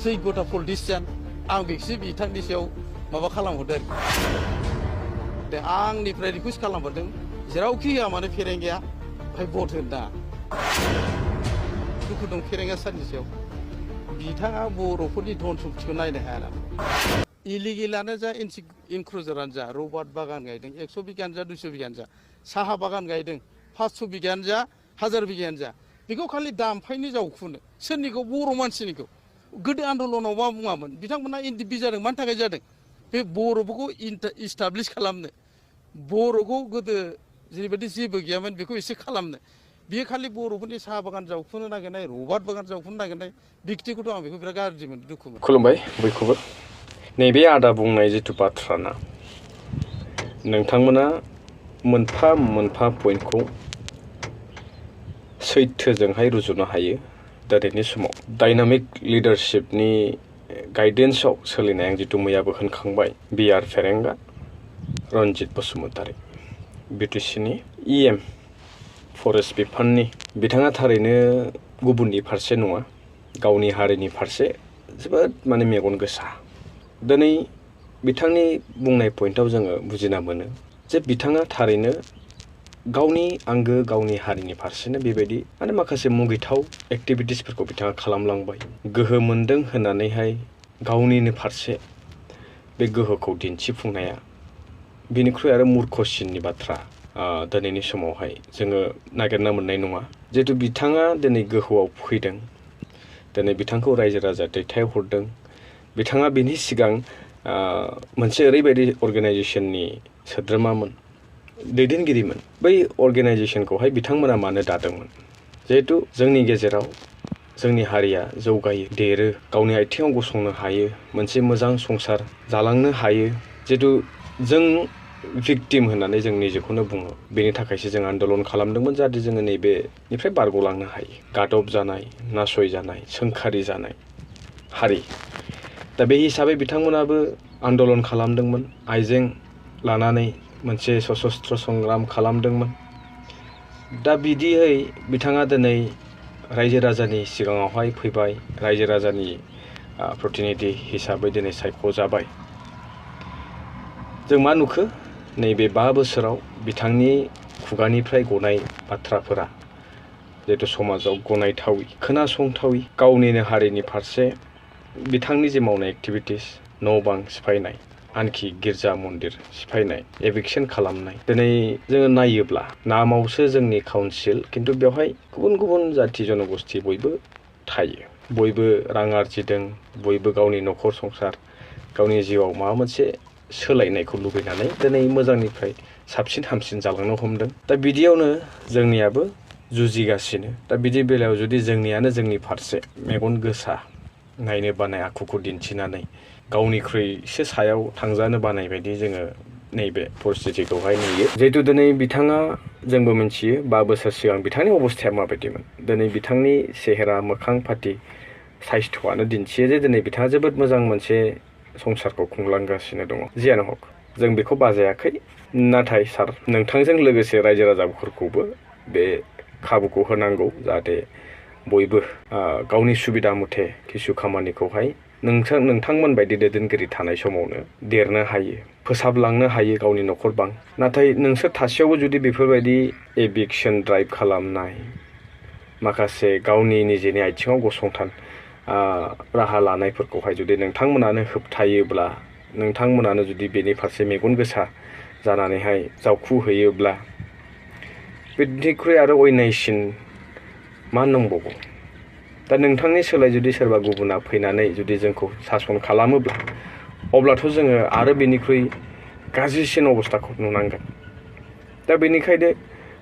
जैगथा politician आं बेखौसो बिथांनि सायाव माबा खालामहरदों दा आंनिफ्राय रिकुवेस्ट खालामहरदों जेरावखि होआ मानो फेरेंगाया ओमफ्राय भट होना दुखु दं फेरेंगा सारनि सायाव बिथाङा बर'फोरनि धन सम्पथिखौ नायनो हाया नामा इलिगेलानो जा इनक्रुजारानो जा रबार्ट बागान गायदों 100 बिगानो जा 200 बिगानो जा साहा बागान गायदों 500 बिगानो जा 1000 बिगानो जा बेखौ खालि दामफायनि जावखुनो सोरनिखौ बर' मानसिनिखौ गोदो आन्दलनाव मा बुङामोन बिथांमोना इन्डिपि जादों मानि थाखाय जादों बे बर'फोरखौ इस्टाब्लिश खालामनो बर'खौ गोदो जेरैबायदि जेबो गैयामोन बेखौ एसे खालामनो बियो खालि बर'फोरनि साहा बागान जावखुनो नागिरनाय रबार्ट बागान जावखुनो नागिरनाय बिखथिखौथ' आं बेखौ बिराद गाज्रि मोनो दुखु मोनो खुलुमबाय बयखौबो नैबे आदा बुंनाय जिथु बाथ्राना नोंथांमोना मोनफा मोनफा पइन्टखौ सैथोजोंहाय रुजुनो हायो दिनैनि समाव डायनामिक लिडारशिपनि गाइडेन्सआव सोलिनाय आं जिथु मैयाबो होनखांबाय बिआर फेरेंगा रन्जित बसुमतारी बिटिसिनि इएम फरेस्ट बिफाननि बिथाङा थारैनो गुबुननि फारसे नङा गावनि हारिनि फारसे जोबोद माने मेगन गोसा दिनै बिथांनि बुंनाय पइन्टआव जोङो बुजिना मोनो जे बिथाङा थारैनो गावनि आंगो गावनि हारिनि फारसेनो बेबायदि माने माखासे मुगैथाव एक्टिभिटिसफोरखौ बिथाङा खालामलांबाय गोहो मोनदों होननानैहाय गावनिनो फारसे बे गोहोखौ दिन्थिफुंनाया बिनिख्रुइ आरो मुर्खसिननि बाथ्रा दिनैनि समावहाय जोङो नागिरना मोननाय नङा जिहेतु बिथाङा दिनै गोहोआव फैदों दिनै बिथांखौ रायजो राजा दैथायहरदों बिथाङा बिनि सिगां मोनसे ओरैबायदि अर्गेनाइजेसननि सोद्रोमामोन दैदेनगिरिमोन बै अर्गेनाइजेसनखौहाय बिथांमोना मानो दादोंमोन जिहेतु जोंनि गेजेराव जोंनि हारिया जौगायो देरो गावनि आथिङाव गसंनो हायो मोनसे मोजां संसार जालांनो हायो जिहेतु जों भिक्टिम होननानै जों निजेखौनो बुङो बेनि थाखायसो जों आन्दलन खालामदोंमोन जाहाथे जोङो नैबेनिफ्राय बारग'लांनो हायो गादब जानाय नासय जानाय सोंखारि जानाय हारि दा बे हिसाबै बिथांमोनाबो आन्दलन खालामदोंमोन आइजें लानानै मोनसे सशस्त्र संग्राम खालामदोंमोन दा बिदियै बिथाङा दिनै रायजो राजानि सिगाङावहाय फैबाय रायजो राजानि प्रतिनिधि हिसाबै दिनै सायख'जाबाय जों मा नुखो नैबे 5 बोसोराव बिथांनि खुगानिफ्राय गनाय बाथ्राफोरा जिहेतु समाजाव गनायथावि खोनासंथावि गावनिनो हारिनि फारसे बिथांनि जे मावनाय एक्टिभिटिस न' बां सिफायनाय आनखि गिर्जा मन्दिर सिफायनाय एभिक्सन खालामनाय दिनै जोङो नायोब्ला नामावसो जोंनि काउन्सिल खिन्थु बेवहाय गुबुन गुबुन जाथि जनगोष्ठी बयबो थायो बयबो रां आरजिदों बयबो गावनि न'खर संसार गावनि जिउआव माबा मोनसे सोलायनायखौ लुबैनानै दिनै मोजांनिफ्राय साबसिन हामसिन जालांनो हमदों दा बिदियावनो जोंनियाबो जुजिगासिनो दा बिदि बेलायाव जुदि जोंनियानो जोंनि फारसे मेगन गोसा नायनो बानाय आखुखौ दिन्थिनानै गावनिख्रुइसो सायाव थांजानो बानाय बायदि जोङो नैबे परिस्थितिखौहाय नुयो जिहेतु दिनै बिथाङा जोंबो मिथियो 5 बोसोर सिगां बिथांनि अबस्थाया माबायदिमोन दिनै बिथांनि सेहेरा मोखां फाथि साइस्थ'आनो दिन्थियो जे दिनै बिथाङा जोबोद मोजां मोनसे संसारखौ खुंलांगासिनो दङ जियानो हक जों बेखौ बाजायाखै नाथाय सार नोंथांजों लोगोसे रायजो राजाफोरखौबो बे खाबुखौ होनांगौ जाहाथे बयबो गावनि सुबिदा मथे किसु खामानिखौहाय नोंथांमोन बायदि दैदेनगिरि थानाय समावनो देरनो हायो फोसाबलांनो हायो गावनि न'खर बां नाथाय नोंसोर थासेयावबो जुदि बेफोरबायदि एभिक्सन ड्राइभ खालामनाय माखासे गावनि निजेनि आथिङाव गसंथान राहा लानायफोरखौहाय जुदि नोंथांमोनानो होबथायोब्ला नोंथांमोनानो जुदि बेनि फारसे मेगन गोसा जानानैहाय जावखु होयोब्ला बिनिख्रुइ आरो अयनायसिन मा नांबावगौ दा नोंथांनि सोलाय जुदि सोरबा गुबुना फैनानै जुदि जोंखौ सासन खालामोब्ला अब्लाथ' जोङो आरो बेनिख्रुइ गाज्रिसिन अबस्थाखौ नुनांगोन दा बेनिखायनो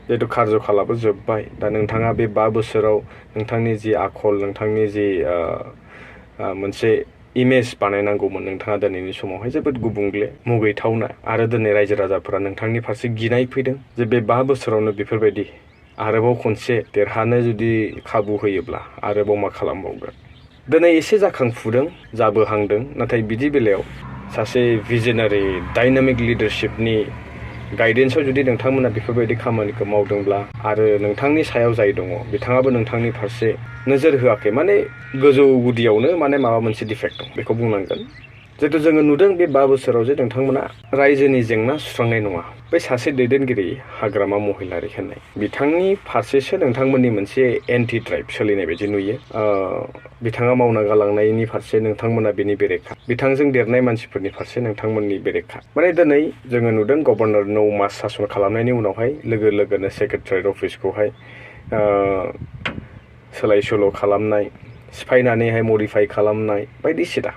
जिहेतु कार्जखालाबो जोब्बाय दा नोंथाङा बे 5 बोसोराव नोंथांनि जि आखल नोंथांनि जि मोनसे इमेज बानायनांगौमोन नोंथाङा दिनैनि समावहाय जोबोद गुबुंले मुगैथावना आरो दिनै रायजो राजाफोरा नोंथांनि फारसे गिनाय फैदों जे बे 5 बोसोरावनो बेफोरबायदि आरोबाव खनसे देरहानो जुदि खाबु होयोब्ला आरोबाव मा खालामबावगोन दिनै एसे जाखांफुदों जाबोहांदों नाथाय बिदि बेलायाव सासे भिजनारि डायनामिक लिडारशिपनि गाइडेन्सआव जुदि नोंथांमोना बेफोरबायदि खामानिखौ मावदोंब्ला आरो नोंथांनि सायाव जाय दङ बिथाङाबो नोंथांनि फारसे नोजोर होआखै माने गोजौ गुदियावनो माने माबा मोनसे डिफेक्ट दं बेखौ बुंनांगोन। जिहेतु जोङो नुदों बे 5 बोसोराव जे नोंथांमोना रायजोनि जेंना सुस्रांनाय नङा। बै सासे दैदेनगिरि हाग्रामा महिलारि होननाय बिथांनि फारसेसो नोंथांमोननि मोनसे एन्टि ड्राइभ सोलिनाय बायदि नुयो। बिथाङा मावना गालांनायनि फारसे नोंथांमोना बेनि बेरेखा, बिथांजों देरनाय मानसिफोरनि फारसे नोंथांमोननि बेरेखा। माने दिनै जोङो नुदों गभर्नर 9 मास सासन खालामनायनि उनावहाय लोगो लोगोनो सेक्रेटारियेट अफिसखौहाय सोलाय सोल' खालामनाय, सिफायनानैहाय मडिफाइ खालामनाय बायदिसिना।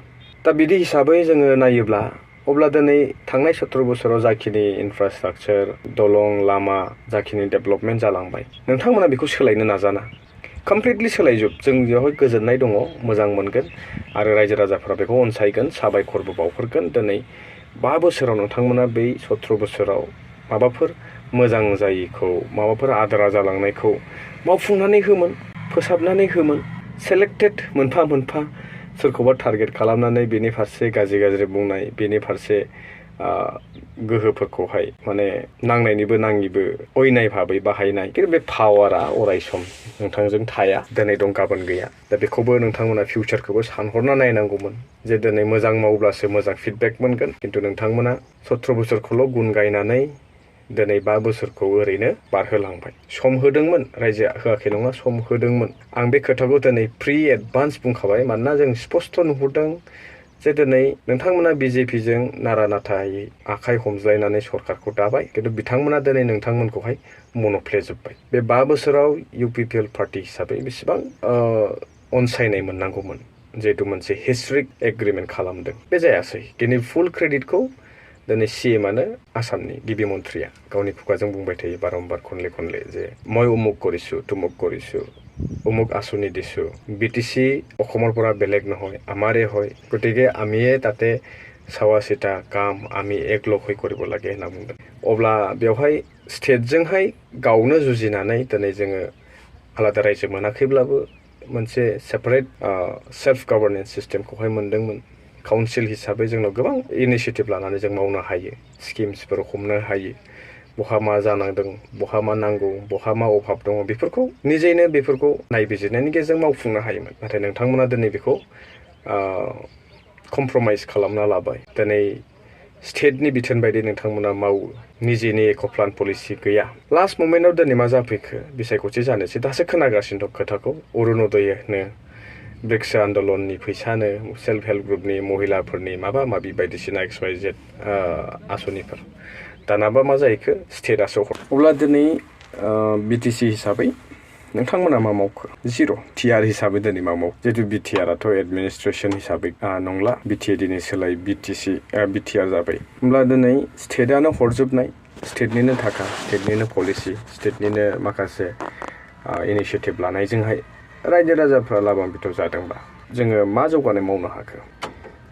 दा बिदि हिसाबै जोङो नायोब्ला अब्ला दिनै थांनाय 17 बोसोराव जाखिनि इनफ्रास्ट्राक्चार, दलं, लामा जाखिनि डेभेलपमेन्ट जालांबाय, नोंथांमोना बेखौ सोलायनो नाजाना कमप्लिटलि सोलायजोब। जों बेवहाय गोजोननाय दङ, मोजां मोनगोन आरो रायजो राजाफ्रा बेखौ अनसायगोन, साबायखरबो बावहरगोन। दिनै 5 बोसोराव नोंथांमोना बै 17 बोसोराव माबाफोर मोजां जायिखौ, माबाफोर आद्रा जालांनायखौ मावफुंनानै होमोन, फोसाबनानै होमोन। सेलेक्टेड मोनफा मोनफा सोरखौबा टारगेट खालामनानै बेनि फारसे गाज्रि बुंनाय, बेनि फारसे गोहोफोरखौहाय माने नांनायनिबो नाङिबो अयनाय भाबै बाहायनाय। खिन्थु बे पावारा अरायसम नोंथांजों थाया, दिनै दं गाबोन गैया। दा बेखौबो नोंथांमोना फिउचारखौबो सानहरना नायनांगौमोन जे दिनै मोजां मावब्लासो मोजां फिडबेक मोनगोन। खिन्थु नोंथांमोना 17 बोसोरखौल' गुन गायनानै दिनै 5 बोसोरखौ ओरैनो बारहोलांबाय। सम होदोंमोन, रायजोआ होआखै नङा, सम होदोंमोन। आं बे खोथाखौ दिनै प्रि एडभान्स बुंखाबाय, मानोना जों स्पस्ट' नुहुरदों जे दिनै नोंथांमोना बिजेपिजों नारा नाथायै आखाइ हमज्लायनानै सरकारखौ दाबाय, खिन्थु बिथांमोना दिनै नोंथांमोनखौहाय मन'फ्लेजोब्बाय। बे 5 बोसोराव इउपिपिएल पार्टि हिसाबै बेसेबां अनसायनाय मोननांगौमोन, जिहेतु मोनसे हिस्टरिक एग्रिमेन्ट खालामदों, बे जायासै। दिनै फुल क्रेडिटखौ दिनै CMआनो, आसामनि गिबि मन्थ्रिया गावनि खुगाजों बुंबाय थायो बारम्बार खनले जे মই उमुक কৰিছো, तुमुक কৰিছো, উমুক আঁচনি দিছোঁ, BTC অসমৰ পৰা বেলেগ নহয়, আমাৰে হয়, গতিকে আমিয়ে তাতে চাৱা চিতা কাম আমি একলগ হৈ কৰিব লাগে होनना बुंदों। अब्ला बेवहाय स्टेटजोंहाय गावनो जुजिनानै दिनै जोङो आलादा रायजो मोनाखैब्लाबो मोनसे सेपारेट सेल्फ गभर्नेन्स सिस्टेमखौहाय मोनदोंमोन। काउन्सिल हिसाबै जोंनाव गोबां इनिसियेटिभ लानानै जों मावनो हायो, स्किम्सफोर हमनो हायो, बहा मा जानांदों, बहा मा नांगौ, बहा मा अभाब दङ, बेफोरखौ निजेनो बेफोरखौ नायबिजिरनायनि गेजेरजों मावफुंनो हायोमोन। नाथाय नोंथांमोना दिनै बेखौ कमप्रमाइज खालामना लाबाय। दिनै स्टेटनि बिथोन बायदि नोंथांमोना मावो, निजेनि एख' प्लान पलिसि गैया। लास्ट मोमेन्टआव दिनै मा जाफैखो, बिसायख'थि जानोसै, दासो खोनागासिनो दं खोथाखौ। अरुण'दयनो, ब्रिक्स आन्दलननि फैसानो, सेल्फ हेल्प ग्रुपनि महिलाफोरनि माबा माबि बायदिसिना XYZ आसनिफोर। दानाबा मा जाहैखो, स्टेटआसो हर। अब्ला दिनै BTC हिसाबै नोंथांमोना मा मावखो? 0। TR हिसाबै दिनै मा मावखो? जिहेतु BTRआथ' एडमिनिस्ट्रेसन हिसाबै नंला, BTA दिनै सोलाय BTR जाबाय। होमब्ला दिनै स्टेटआनो हरजोबनाय, स्टेटनिनो थाखा, स्टेटनिनो पलिसि, स्टेटनिनो माखासे इनिसियेटिभ लानायजोंहाय रायजो राजाफ्रा लाबां बिथौ जादोंबा जोङो मा जौगानाय मावनो हाखो?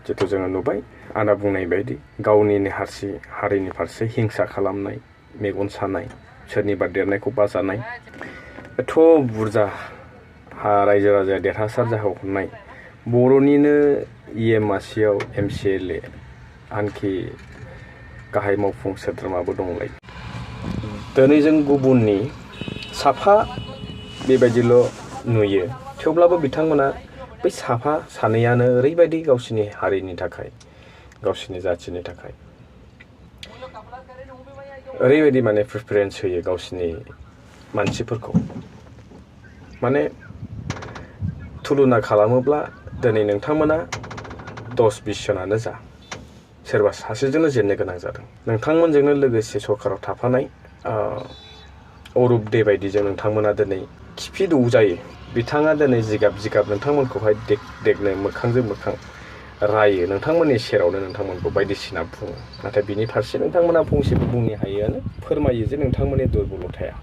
जिहेतु जोङो नुबाय, आंना बुंनाय बायदि गावनिनो हारिनि फारसे हिंसा खालामनाय, मेगन सानाय, सोरनिबा देरनायखौ बाजानाय, एथ' बुरजा रायजो राजाया देरहासार जाहोहरनाय, बर'निनो EM मासियाव MCLA, आनखि गाहाय मावफुं सोद्रोमाबो दंलाय। दिनै जों गुबुननि साफा बेबायदिल' नुयो, थेवब्लाबो बिथांमोना बै साफा सानैयानो ओरैबायदि गावसिनि हारिनि थाखाय, गावसिनि जाथिनि थाखाय ओरैबायदि माने प्रिफारेन्स होयो गावसिनि मानसिफोरखौ। माने तुलना खालामोब्ला दिनै नोंथांमोना 10-20 जनानो जा, सोरबा सासेजोंनो जेननो गोनां जादों। नोंथांमोनजोंनो लोगोसे सरकाराव थाफानाय अरुप दे बायदिजों नोंथांमोना दिनै खिफि दौजायो। बिथाङा दिनै जिगाब नोंथांमोनखौहाय देगनो मोखांजों मोखां रायो, नोंथांमोननि सेरावनो नोंथांमोनखौ बायदिसिना बुङो। नाथाय बिनि फारसे नोंथांमोना फंसेबो बुंनो हायोआनो, फोरमायो जे नोंथांमोननि दुरबलथाया।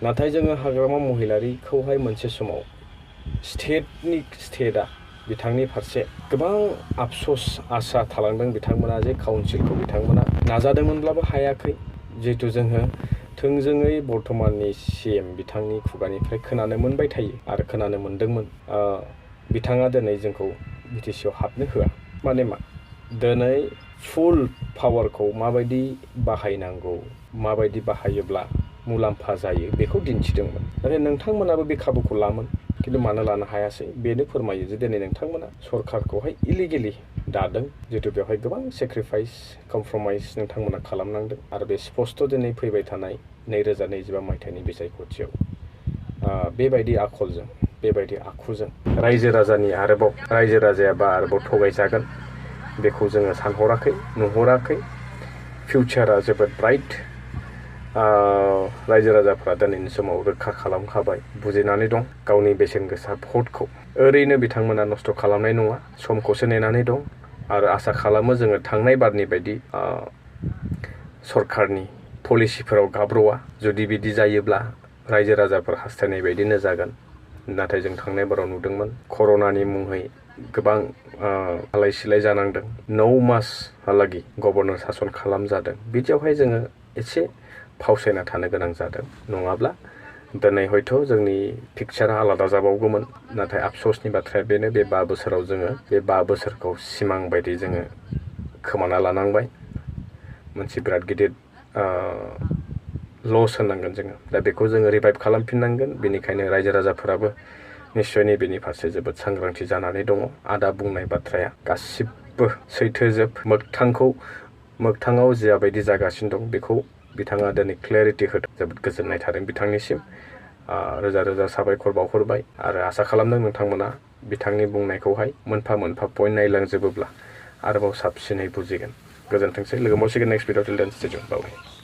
नाथाय जोङो हाग्रामा महिलारिखौहाय मोनसे समाव स्टेटआ बिथांनि फारसे गोबां आफस'स आसा थालांदों। बिथांमोना जे काउन्सिलखौ बिथांमोना नाजादोंमोनब्लाबो हायाखै। जिहेतु जोङो थोंजोङै बर्तमाननि CM बिथांनि खुगानिफ्राय खोनानो मोनबाय थायो आरो खोनानो मोनदोंमोन, बिथाङा दिनै जोंखौ BTCआव हाबनो होआ। माने मा, दिनै फुल पावारखौ माबायदि बाहायनांगौ, माबायदि बाहायोब्ला मुलाम्फा जायो बेखौ दिन्थिदोंमोन। नाथाय नोंथांमोनाबो बे खाबुखौ लामोन, खिन्थु मानो लानो हायासै बेनो फोरमायो जे दिनै नोंथांमोना सरकारखौहाय इलिगेलि दादों, जिहेतु बेवहाय गोबां सेक्रिफाइस, कमप्रमाइस नोंथांमोना खालामनांदों। आरो बे स्पस्ट दिनै फैबाय थानाय 2025 मायथाइनि बिसायख'थियाव बेबायदि आखलजों, बेबायदि आखुजों रायजो राजानि आरोबाव रायजो राजायाबा आरोबाव थगायजागोन बेखौ जोङो सानहराखै, नुहराखै। फिउचारा जोबोद ब्राइट। रायजो राजाफ्रा दिनैनि समाव रोखा खालामखाबाय, बुजिनानै दं गावनि बेसेन गोसा भटखौ ओरैनो बिथांमोना नस्थ' खालामनाय नङा, समखौसो नेनानै दं। आरो आसा खालामो जोङो थांनाय बारनि बायदि सरकारनि पलिसिफोराव गाब्र'आ। जुदि बिदि जायोब्ला रायजो राजाफोर हास्थायनाय बायदिनो जागोन। नाथाय जों थांनाय बाराव नुदोंमोन कर'नानि मुङै गोबां आलाय सिलाय जानांदों। 9 मासहालागै गभर्नर सासन खालामजादों। बिदियावहाय जोङो एसे फावसायना थानो गोनां जादों। नङाब्ला दिनै हयथ' जोंनि पिक्चारा आलादा जाबावगौमोन। नाथाय आफस'सनि बाथ्राया बेनो, बे 5 बोसोराव जोङो बे 5 बोसोरखौ सिमां बायदि जोङो खोमाना लानांबाय। मोनसे बिराद गिदिर लस होनांगोन जोङो। दा बेखौ जोङो रिभाइभ खालामफिननांगोन। बेनिखायनो रायजो राजाफोराबो निश्चय नैबेनि फारसे जोबोद सांग्रांथि जानानै दङ। आदा बुंनाय बाथ्राया गासिबो सैथोजोब। मोगथाङाव जियाबायदि जागासिनो दं बेखौ बिथाङा दिनै क्लेरिटि होदों। जोबोद गोजोननाय थादों बिथांनिसिम। रोजा रोजा साबायखर बावहरबाय आरो आसा खालामदों नोंथांमोना बिथांनि बुंनायखौहाय मोनफा मोनफा पइन्ट नायलांजोबोब्ला आरोबाव साबसिनै बुजिगोन। गोजोनथोंसै। लोगो मोनसिगोन नेक्स्ट भिडिअ। टिल देन स्टे टिउन्ड। बाय।